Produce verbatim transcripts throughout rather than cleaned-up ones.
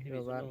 Rubber,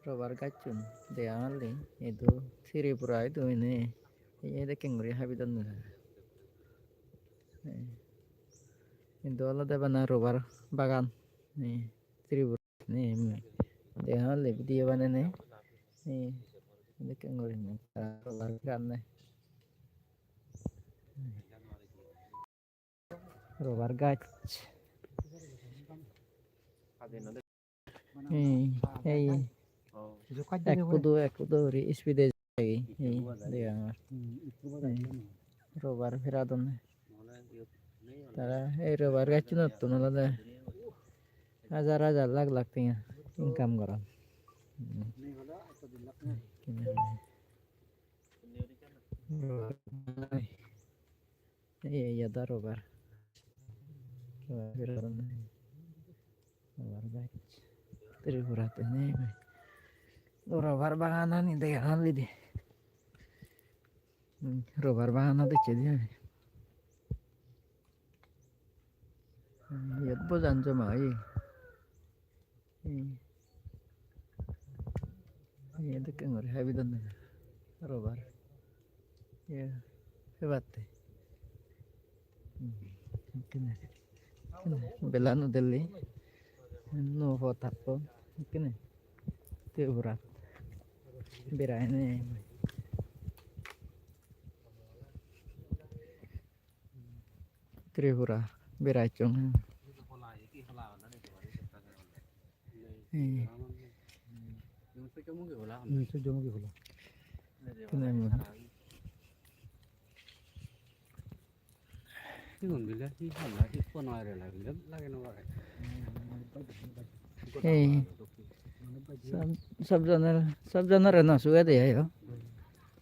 rubber gacchun degong only. Idu Tripura idu ene. Ei edekken guri habi donne. Ei, idu olode bana rubber bagan. Ei, Tripura. Nei, nei. Dega jai video banenei. Nei, sedokken gurinei tara rubber ganne. Rubber gaj. Nei, ei. Ek kudu, ek kudu guri speed e jai. Ei, degongor. Nei, rubber peradonne. Tara ei rubber gacchunottun olode hajar hajar lakh lakh tenga income goron. Hmm. Ei, ei, iyot aro rubber. Rubber, rubber gaj. Tripurat ene rubber bagan ani dega jai de. Hmm, rubber baganot ecche de ami. Hmm, iyot bojan joma oye. Hmm. Iyot dokken guri habi donne rubber. Ye, hebatte. Hmm, ekkene, ekkene bela no delle. No pot happon. Ekkene. Te ugurat. Berai nei. Tripura beraichchong. Ei. Hmm, sujjomugi phola. Tene mo. Sigun bile hi phola, hi phola re la bile lage no pare. Ei. Sab, sab jonore, sab jonore no sugede ayo.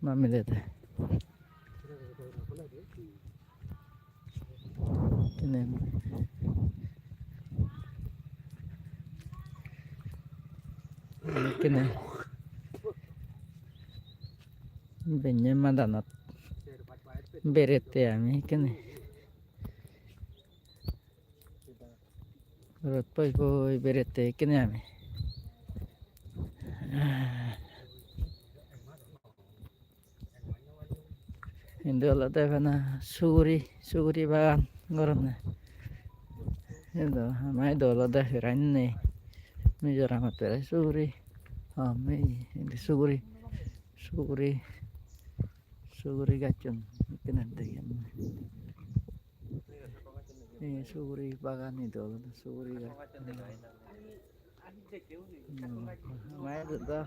Ma milede. Kene. Kene. Benne madanot berette ami kene. Rot poi poi berette ekkene ami. Indi olode bana suguri, suguri bagan goronne. Indo ama idu olode perainne Mizoramot pere suguri. Ami indi suguri, suguri, suguri gacchun ekkene degem. Ei suguri bagan idu olode suguri gaj. Hmm, ama idu do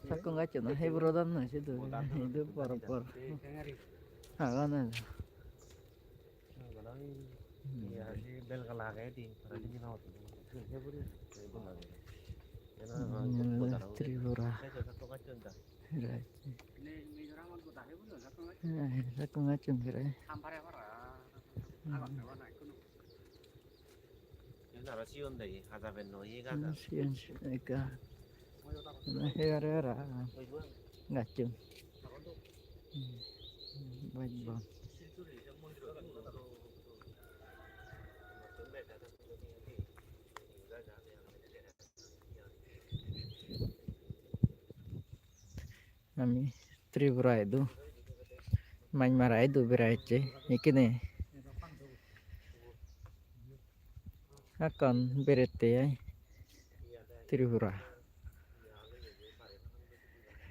sakkong gacchun no, heburo don noi sidu. Idu bor bor agon idu. Hmm. Hmm, Tripura. Right. Eh, sakkong gacchun pere. Hmm. Iyen aro sigon degi, haja ben noi, ye gaja. Hmm, sigon sigon ekka. Mane hei aro aro gacchun. Hmm. Baj bon. Ami Tripura idu, Myanmar idu berai ecche ekkene. Hakkon berette ai Tripura.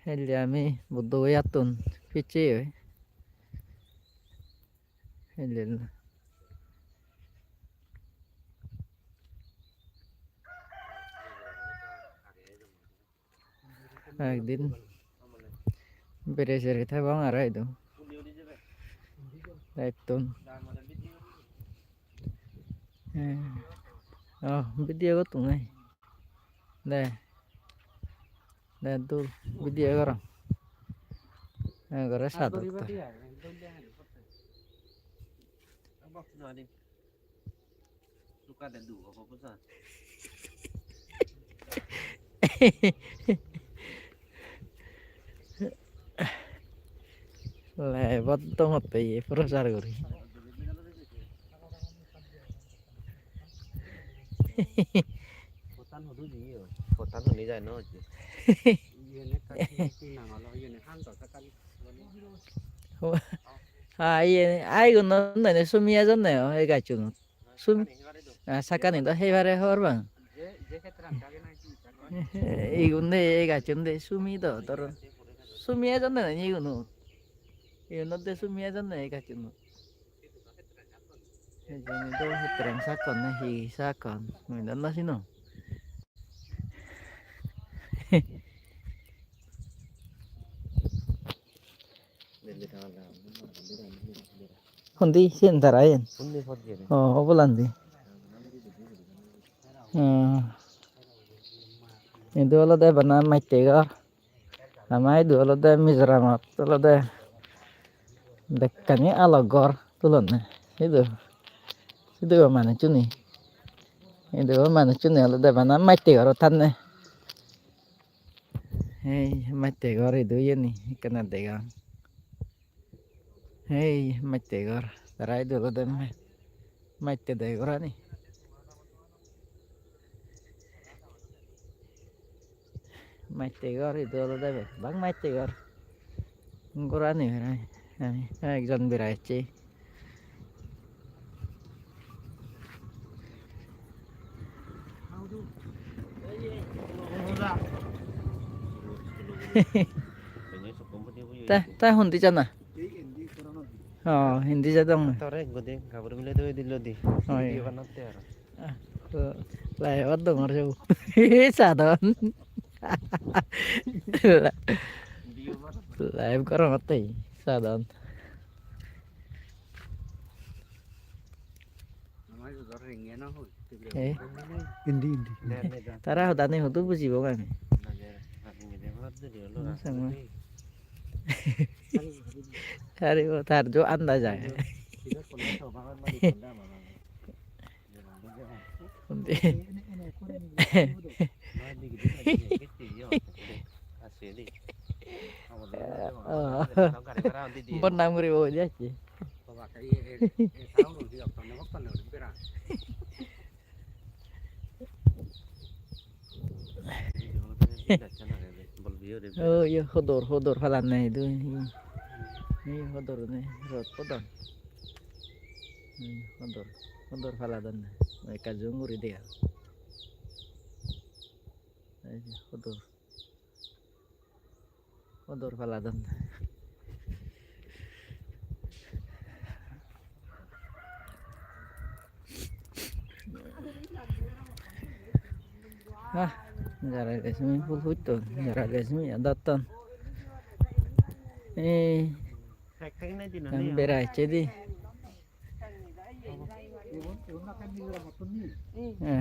Helle ami Buddho Gayattun picche oi. Helle. Ekdin bere sere thebong aro idu. Light-tun. Eh, oh, video gotton ai. De. De, dol video gorong. Ekkore sadot. Live-ot dongotte ye prochar guri. Pottan honi jai no hocche. Iyen ekkan hi, hi nang olo, iyen han do sakkan. Ha, iye, ai gun no nene sumi ejonne o, ei gacchunot. Sum-, ah, sakkani do hei pare hobor pang. Igun de, ei gacchun de sumi do, doro. Sumi ejonne nene igun o. Igun de sumi ejonne ei gacchunot. Hijeni do hettereng sakkon na hi sakkon, mui do no sinong. Hundi siyen tara iyen? Undi pot jeyegoi. Oh, obolandi. Hmm. Idu olode bana matte ghor. Ama idu olode Mizoramot olode bekkani alok ghor tulonne. Idu, idu manuchchune. Idu manuchchune olode bana matte ghorot thanne. Ei matte ghor idu iyeni ekkena degong. Ei matte ghor, tara idu olode ma-, matte de gorani. Matte ghor idu olode bek bak matte ghor. Gorani berai, ami ekjon berai ecche. Ta, ta hundi jana? Oh, hindi jadong. Tore gode, gabur mile doi dilo di. Oh, iya. Video banatte aro. Ah, to live-ot dongor sebo. Sadon. Live gorongotte sadon. Eh? Indi, indi. Tara hodani hudu bujibo gani. Sangma. Hari bo tar jo andaj age. Undi. Oh. Bodnam guribo hoi jacche. Oh, iyo hodor, hodor palanne idu. Iyo hodor ne, rot hodor. Hmm, hodor, hodor paladonne. Ekka zoom guri dega. Ei je hodor. Hodor paladon. Ah, jara lesmi phul putton, jara lesmi adotton. Eh, ekkan berai ecche di. Eh,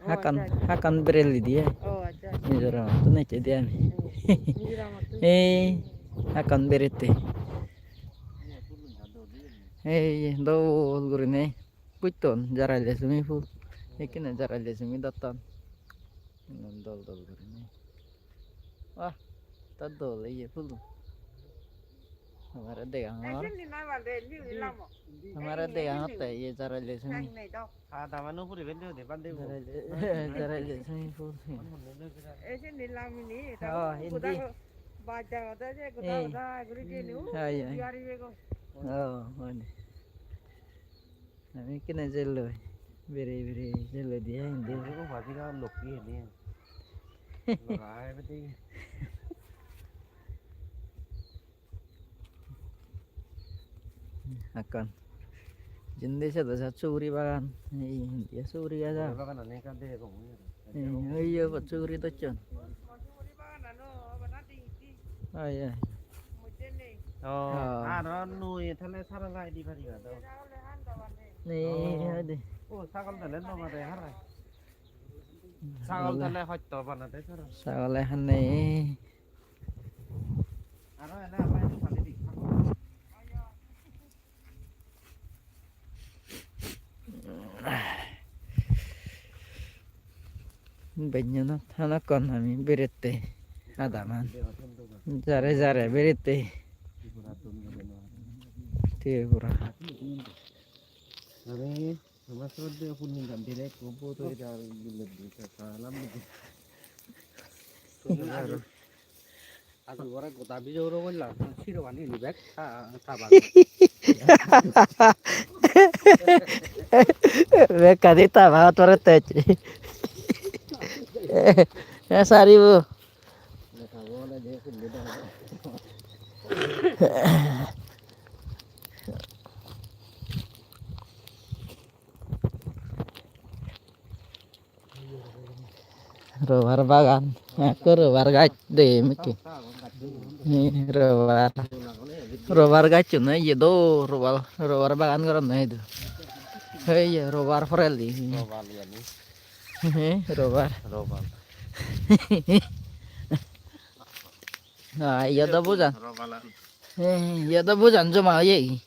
hakkan, hakkan berelli di, eh. Oh, accha, accha. Mizoramottun ecche di ami. Mizoramottun. Eh, hakkan berette. Eh, dol gurinei putton, jara lesmi phul. Ekkene jara lesmi dotton. Dol dol gurinei. Wah, ta dol iye phul. Amare degongor. Amare degongotte iye jara lesmi. Adamano puri bende ode bande bo. Jara le-, jara lesmi phul. Oh, hindi. Hai, hai. Oh, hoi. Ami ekkene jelloi, berei berei jelloi di ai indi. Ego bajira lokki hene. Lorai bede. Ekkan. Jindi sedo sa suguri bagan. Ei indi suguri gaj agon. Suguri bagan ani ekkan degong. Ei, oi, oi, suguri docchon. Oi, oi. Oh, oh. Aro nui thele sara lai di pariba do. Nei, oh, oi de. Oh, sagol thele no mare hara. Sagol thele hotto banade sara. Sagole han nei. Aro ene apai ekko pani di. Bennanot hanakkon ami berette adaman. Jare jare berette. Tripura. Ami Ama sroddheyo Purnima dire ekko boto jar gullendi ta salam. Aju gore goda bijo ro golla, siro bani ni bek ta ta bag. Bekkani ta bag tore tej. E sari bu. Robar bagan, ekko robar gaj degem ekko. He, robar, robar gajchun iye do, robar, robar bagan goronne idu. He, iye robar porelli. Robar iyani. He, robar. Robar. Ah, iya do bujan. Robar. He, iya do bujan joma oye.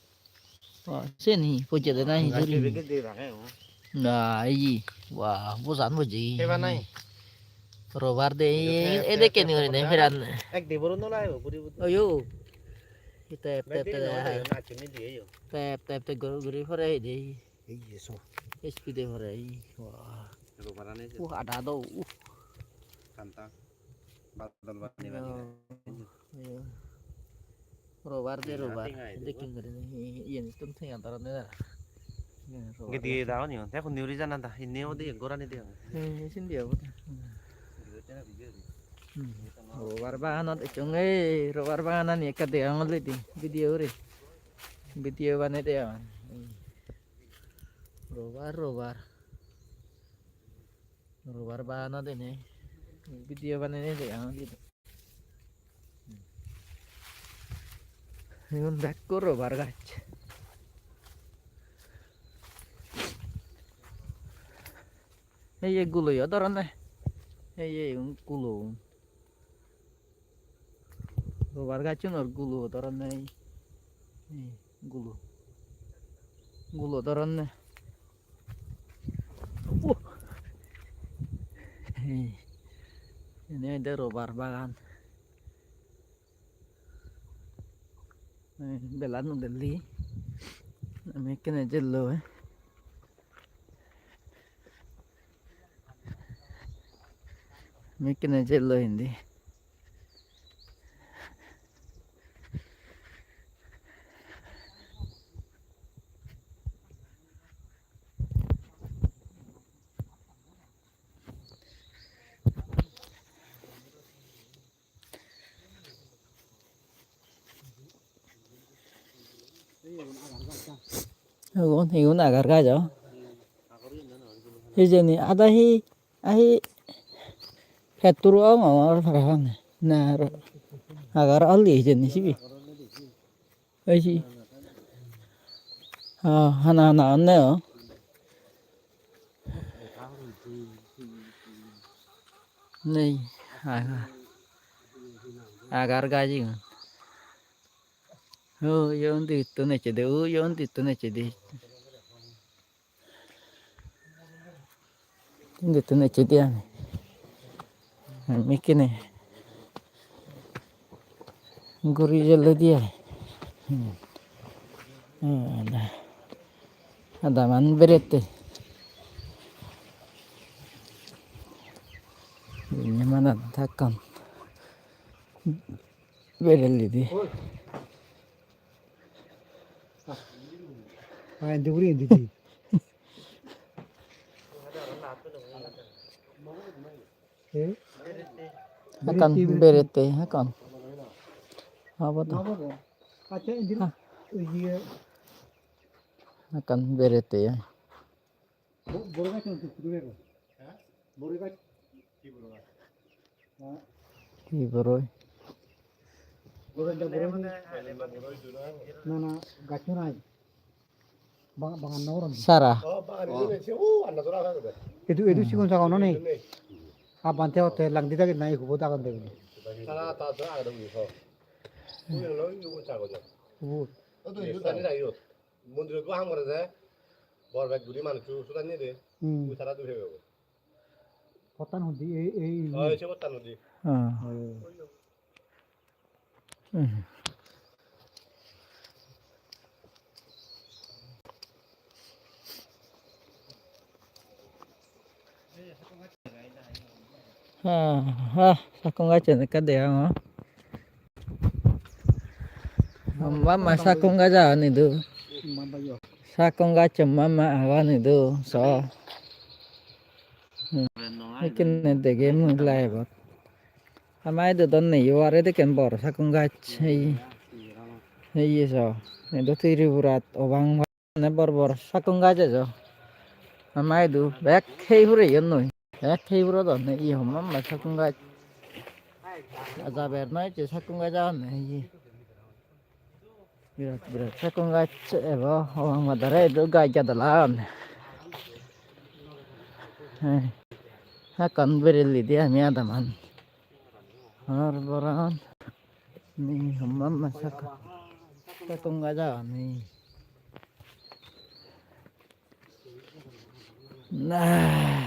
Oh, sen hi pojjede nahi juri? Na, iyi. Wah, bujan pojje. Heba nai. Robar de, edekken gurinei peran. Ek diboro no lagebo, guri budi. Oyo. Tep, tep, tep, tep. Tep, tep, tep, guri, guri pore hide. Ei, eso. Speed-e pore, ei. Wah. Robar ani. Uh, ada do. Uh. Kanta. Badol bani bani. Iyo. Iyo. Robar de robar. Tenga ai de. Dekkong guri ni, iyen tun tenga doronne da. Iyen robar. Gidi da oni, te kun niuri jana da, inni odi gorani de. He, he, sindi obo de. Hmm. Robar baganot ecchonge, robar baganani ekka degong already, video guri. Video banei de agon. Robar, robar. Robar baganot ene video banei de agon. Igun bekko robar gaj. Ei ye gulo yo doronne. Ei ye igun gulo. Robar gajchunor gulo doronne. Ei gulo. Gulo doronne. Uh. Ei. Ene ede robar bagan. Eh, bela no delli. Ami ekkene jelloi. Ami ekkene jelloi indi. Igun, igun agar gaj o. Hijeni ada hi, ahi petturu ong ongor parapang. Na aro agar oli hijeni sibe. Oi si. Ah, hana hana onne o. Nei, agar, agar gaj igun. O, iyo undi ittun ecche de, o, iyo undi ittun ecche de. Undi ittun ecche de ami. Ami ekkene guri jelloi de ai. Hmm. O, ada. Adaman berette. Ini mana takkan. Berelli di. Ah, indi guri indi di. Eh? Ekkan berette, ekkan. Obo to. Accha, indi. Ha. Iye. Ekkan berette, ya. Bo-, boro gaj hon tui, tui bego. Boro gaj. Hi boro gaj? Ha? Hi boroi? Boro gaj, boro gaj. Na, na, gaj hon ai. Ba-, bagan nw goron. Sara. O, bagan nw goron. Edu, edu sigon sagon nei. Abante hotte langdi dagi nai hubo dagon degi. Sara ta ta agede ui ho. Ui lo ui ui sagon. Hubo. O to ui dagi dagi. Mondirot bo ham gore de, bor bek guri manuccho sudan ney de, hmm. Ui tara duri pebo. Pottan hundi, ei, ei, ei. Oi, se pottan hundi. Ah. Oi. Hmm. Ha, ha, sakkong gacchun ekka degongor. Mama sakkong gaj agon idu. Sakkong gacchun mama agon idu, so. Hmm. Ekkene dege mui live-ot. Ama idu do neyo aro edokken bor sakkong gaj. Ei, ei so. Idu Tripurat obang. Mane bor bor sakkong gaj ejo. Ama idu bek hei pureyon noi. Bek hei purodon ei hom lamba sakkong gaj. Jaber noi je sakkong gaj agonne ei. Birat birat sakkong gaj ebo, obang madare idu gaj gadala agonne. Ei, ekkan berelli di ami adaman. Ar boran. Ni hom lamba sak-, sakkong gaj agon ni. Nah.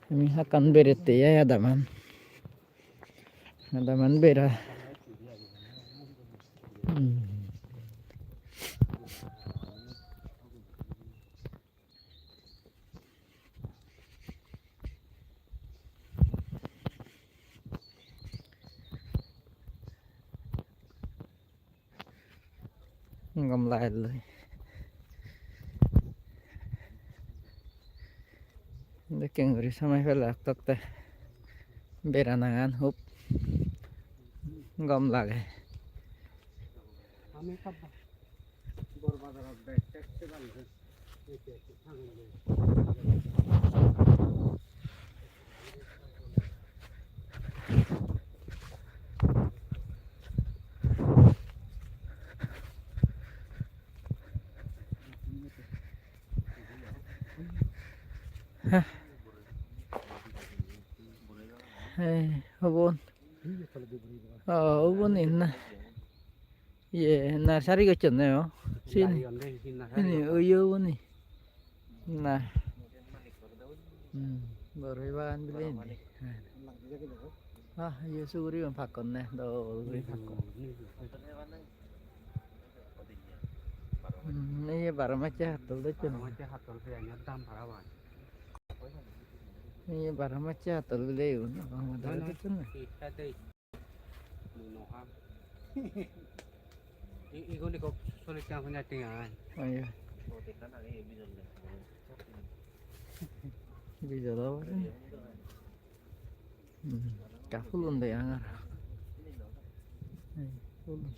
Ami hakkan berette ai adaman. Adaman bera. Hmm. Gom lagelloi. Dokken guri somoi pele okto okto beranagan hub gom lage. Heh. Ei, ubon. Oh, ubon hi na. Iye, nursery gocchonne o. Sini. Sini, oye uboni. Na. Hmm, boroi bagan bile indi. Ah, iye sugurigun pakkonne, dol guri pakkon. Hmm, iye baro macche hattol docchon. Baro macche hattol peyani dam parapang. Iye baro macche hattol bile igun, abang madare docchon na. Igun ekko sollish tenga, ponjash tenga ai. Oye. Bijol obo. Hmm, ekka pulun degong aro. Ei, pulun.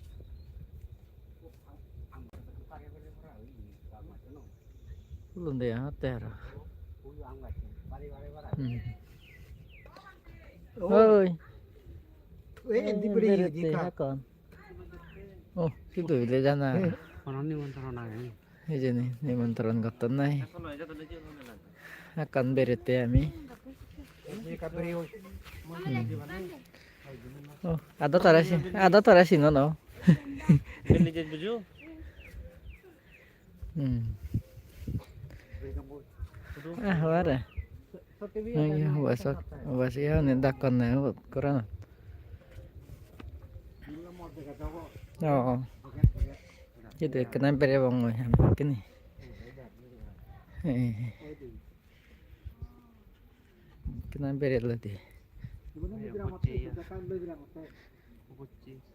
Pulun degongotte aro. Hmm. Oi. Oi, indi bere berette iye di ka. Hakkon. Oh, sidu hile jana. Hono nimontron agey ni? Hijeni nimontron gotton nahi. Ekkan berette ami. Hmm. Oh, ado tara si-, ado tara sinonw. Hmm. Ah, hobare. Ai, ubasok, ubasok hone dakkonne ubot goranot. Oo. Sidu ekkena berebong mui ami ekkene. He. Ekkena berelode.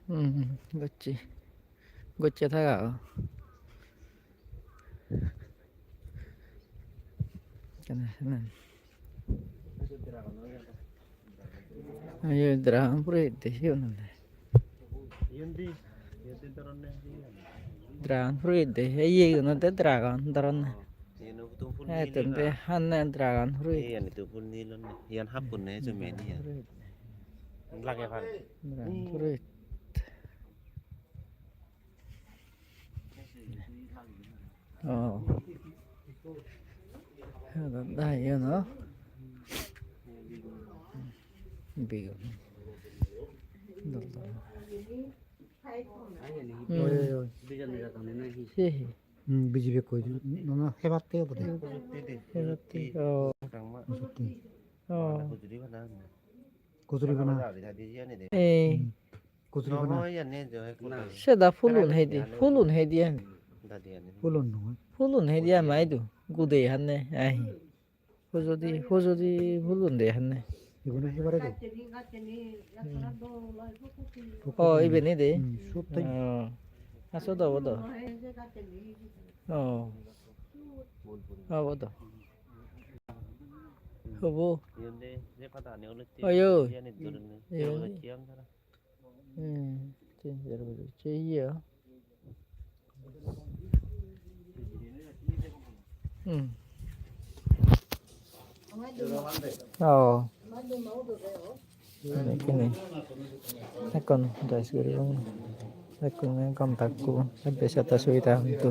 Hmm, gocche. Gocche thaga o. Ekkena, ekkena. Iye dragon fruit de sigun ole. Dragon fruit de, iye gun de dragon dhoronne. Iyen hudu phul nil. Iyan de hanne dragon fruit. Iyan hudu phul nil onne. Iyan half punne jumi iyan. Dragon fruit. Lage pare. Dragon fruit. Oh. Ado dai yo no. Bigun. Dol dol. Hmm. Oi, oi, oi. Se he. Hmm, B J P koi. No, no, hebatte obode. Hebatte. Oh. Sotti. Oh. Kujuri bana. Eh. Hmm. Kujuri bana. Seda pulun hedi, pulun hedi ami. Pulun noi. Pulun hedi ama idu. Gude hanne, ahi. Hojodi, hojodi hulun de henne. Igun he bare de. Hmm. Oh, ibeni de. Hmm, sot tai. Oh. Aso do, obo do. Oh. Obo do. Obo. Oyo. Hmm, tin jar bojor. Che iya. Hmm. Oh. Ekkene. Ekkon dress guribong. Ekkon gam takko. Ebbe sata suita huntu.